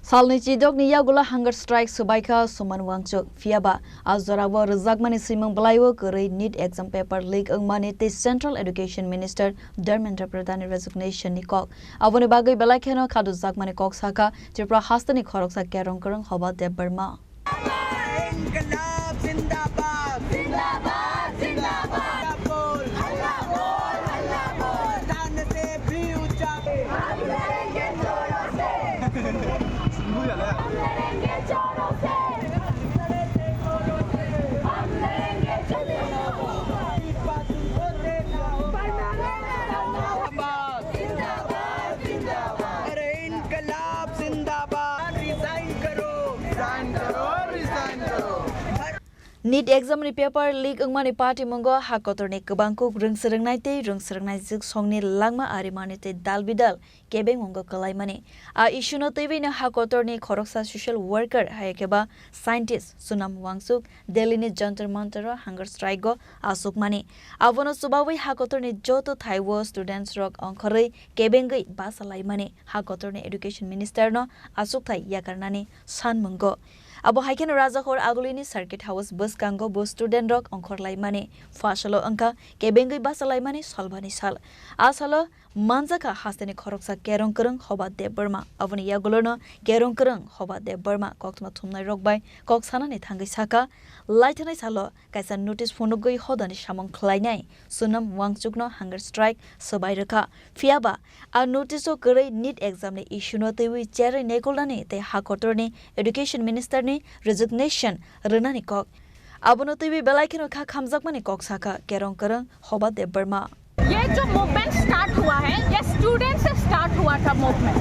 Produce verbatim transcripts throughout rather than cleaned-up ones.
Salni chidokni yagulo hunger strike swbaikha Suman Wangchuk. Phiyaba a jorao rwjakmani swimung bwlaio kwrwi NEET exam paper leak wngmani tei Central Education Minister Dharmendra Pradhanni resignation ni kok. Aboni bagwi belai kheno khadujakmani kok sakha Tripura hasteni khoroksa kerong kwrwng Hoba Debbarma. Inqilab zindabad. Zindabad, zindabad. Halla bol, halla bol, halla bol. Dhan se bhi uncha. Hum lenge choro se. Hum lenge choro se. Hum lenge choro se. Zindabad, zindabad. अरे इंकलाब जिंदाबाद। रिजाइन करो, रिजाइन करो, रिजाइन करो। NEET exam ni paper leak wngmani patimungo ha kotorni kwbangkuk rwngswrwngnai tei rwngswrwngnai jwksongni langma arimani tei dal bidal kebengmungo kwlaimani. A issue no twiwi no ha kotorni khoroksa social worker hai khe ba scientist Sunam Wangchuk Delhi ni Jantar Mantar o hunger strike o aswkmani. Abono chubawi ha kotorni joto thaibo students rok ongkhorwi kebengwi basa laimani ha kotorni education minister no achukthai yakarnani sanmungo. Abo hai kheno Rajahor Agulini Circuit House bwskango bo student rok ongkhor laimani. Phasalo wngkha kebengwi basa laimani salbani sal. A salo manjakha hasteni khoroksa kerong kwrwng Hoba Debbarma. Aboni yagulono kerong kwrwng Hoba Debbarma koktwma thumnai rok bai kok sanani thangwi sakha, laithanai salo kaisa notice phunugwi hodani samung khlainai Sunam Wangchukno hunger strike swbai rwkha. Phiyaba a notice o kwrwi NEET exam ni issue no twiwi cherwi naikolnani tei ha kotorni education minister ni resignation rwnani kok. Abono twiwi belai kheno kha khamjakmani kok sakha kerong kwrwng Hoba Debbarma. ये जो movement start हुआ है, ये स्टूडेंट से स्टार्ट हुआ था movement.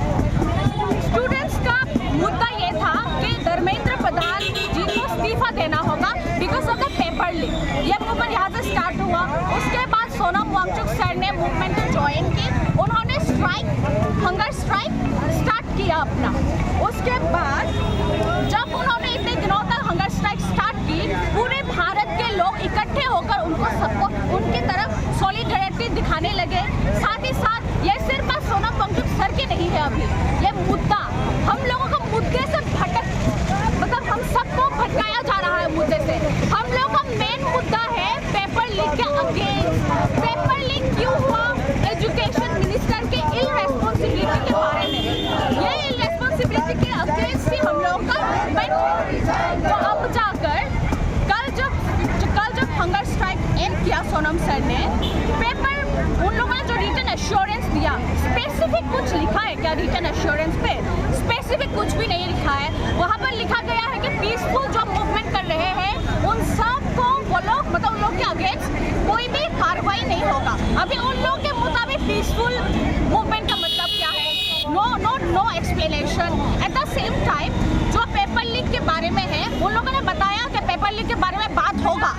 Students का मुद्दा ये था कि धर्मेंद्र प्रधान जी को इस्तीफा देना होगा because of the paper leak. ये मूवमेंट यहाँ से स्टार्ट हुआ। उसके बाद सोनम वांगचुक सर ने मूवमेंट को ज्वाइन की, उन्होंने स्ट्राइक, हंगर स्ट्राइक स्टार्ट किया अपना। उसके बाद जब उन्होंने इतने दिनों तक हंगर स्ट्राइक स्टार्ट की, पूरे भारत के लोग इकट्ठे होकर उनको सबको, उनकी तरफ सॉलिडरिटी दिखाने लगे। साथ ही साथ ये सिर्फ बस सोनम वांगचुक सर की नहीं है अभी, ये मुद्दा हम लोगों को मुद्दे से भटक, मतलब हम सबको भटकाया जा रहा है मुद्दे से। हम लोगों का मेन मुद्दा है पेपर लीक के अगेंस्ट। पेपर लीक क्यों हुआ, एजुकेशन मिनिस्टर के इल रेस्पॉन्सिबिलिटी के बारे में, ये इल रेस्पॉन्सिबिलिटी के अगेंस्ट ही हम लोगों का मूवमेंट है। तो अब जाकर कल जब, कल जब हंगर स्ट्राइक एंड किया सोनम सर ने, पेपर, उन लोगों ने जो रिटन एश्योरेंस दिया, स्पेसिफिक कुछ लिखा है क्या रिटन एश्योरेंस पे? स्पेसिफिक कुछ भी नहीं लिखा है। वहाँ पर लिखा गया है कि पीसफुल जो मूवमेंट कर रहे हैं, उन सब को वो लोग, मतलब उन लोग के अगेंस्ट कोई भी कार्रवाई नहीं होगा। अभी उन लोग के मुताबिक पीसफुल मूवमेंट का मतलब क्या है? No, no, no explanation। At the same time, जो पेपर लीक के बारे में है, उन लोगों ने बताया कि पेपर लीक के बारे में बात होगा,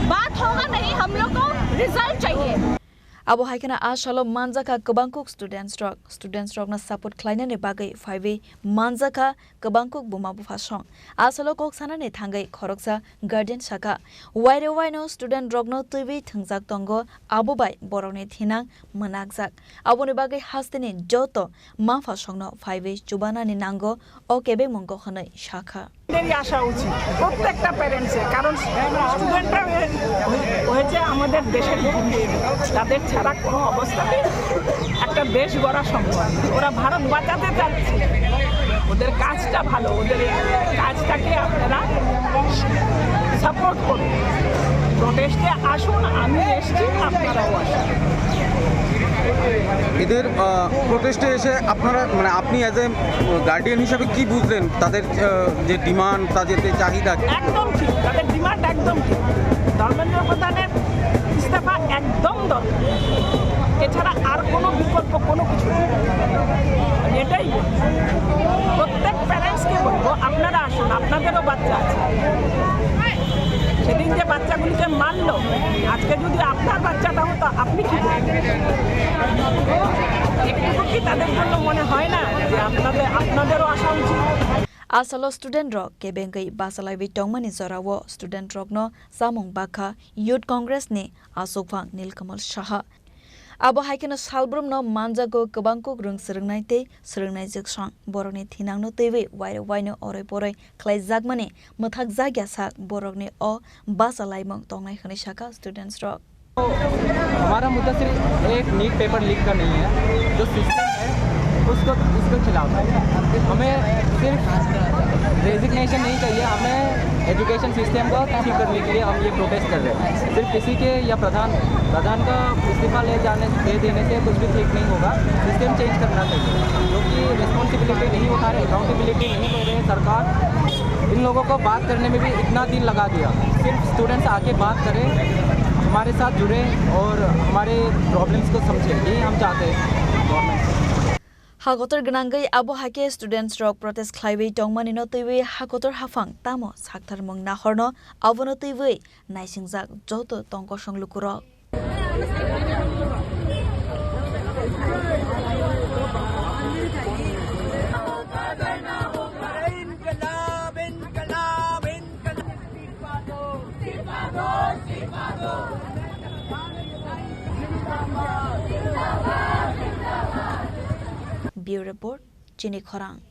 बात होगा नहीं, हम लोग को रिजल्ट चाहिए। Abo hai kheno a salo manjakha kwbangkuk students rok, students rokno support khlainani bagwi phaiwi manjakha kwbangkuk buma bupha song. A salo kok sanani thangwi khoroksa guardian sakha, waire waino student rokno twiwi thwngjak tongo, abo bai borokni thinang mwnakjak. Aboni bagwi hasteni joto mapha songno phaiwi chubanani nango o kebengmungo hwnwi sakha. এদেরই আসা উচিত প্রত্যেকটা প্যারেন্টসের, কারণ স্টুডেন্টরা হয়ে-, হয়েছে আমাদের দেশের ভবিষ্যৎ। তাদের ছাড়া কোনো অবস্থাতে একটা দেশ গড়া সম্ভব না। ওরা ভারত বাঁচাতে চাচ্ছে, ওদের কাজটা ভালো, ওদের এই কাজটাকে আপনারা সাপোর্ট করুন। প্রোটেস্টে আসুন, আমি এসছি, আপনারাও আসুন। এদের, আহ, প্রোটেস্টে এসে আপনারা, মানে, আপনি অ্যাজ এ গার্ডিয়ান হিসাবে কি বুঝলেন তাদের, আহ, যে ডিমান্ড, তাদের যে চাহিদা? একদম ঠিক, তাদের ডিমান্ড একদম ঠিক। ধর্মেন্দ্র প্রধানের ইস্তফা একদম দরকার, এছাড়া আর কোনো বিকল্প কোনো কিছু নেই। আমি এটাই বলবো, প্রত্যেক প্যারেন্টসকে বলবো, আপনারা আসুন, আপনাদেরও বাচ্চা আছে। সেদিন যে বাচ্চাগুলিকে মারলো, আজকে যদি আপনার বাচ্চাটা হতো, আপনি কি করতেন? একটুকু কি তাদের জন্য মনে হয় না যে আপনাদের, আপনাদেরও আসা উচিত? A salo student rok kebengwi bachalaiwi tongmani jorao student rokno chamung bakha Youth Congress ni achukphang Nilkamal Saha. Abo hai kheno salbrumno manjago kwbang kuk rwng swrwngnai tei swrwngnaijwksong. Borokni thinangno twiwi wairok waino oroi poroi khlaijakmani mwthakjakya sak borokni o bachalaimung tongnai hwnwi sakha students rok. हमारा मुद्दा सिर्फ एक NEET paper leak का नहीं है, जो सिस्टम है उसको, उसके खिलाफ है। हमें सिर्फ रेजिग्नेशन नहीं चाहिए, हमें एजुकेशन सिस्टम को ठीक करने के लिए हम ये प्रोटेस्ट कर रहे हैं। सिर्फ किसी के या प्रधान, प्रधान का इस्तीफा ले जाने, दे देने से कुछ भी ठीक नहीं होगा। सिस्टम चेंज करना चाहिए। जो कि रिस्पॉन्सिबिलिटी नहीं उठा रहे, अकाउंटेबिलिटी नहीं ले रहे सरकार, इन लोगों को बात करने में भी इतना दिन लगा दिया। सिर्फ स्टूडेंट्स आके बात करें, हमारे साथ जुड़े और हमारे प्रॉब्लम्स को समझे, यही हम चाहते हैं गवर्नमेंट से। Hakotor gwnangwi abo hai khe students rok protest khlaiwi tongmani no twiwi hakotor haphang tamo saktharmung nahorno abono twiwi naisingjak joto tongkosong lukurok. Bureau Report, Chini Khorang.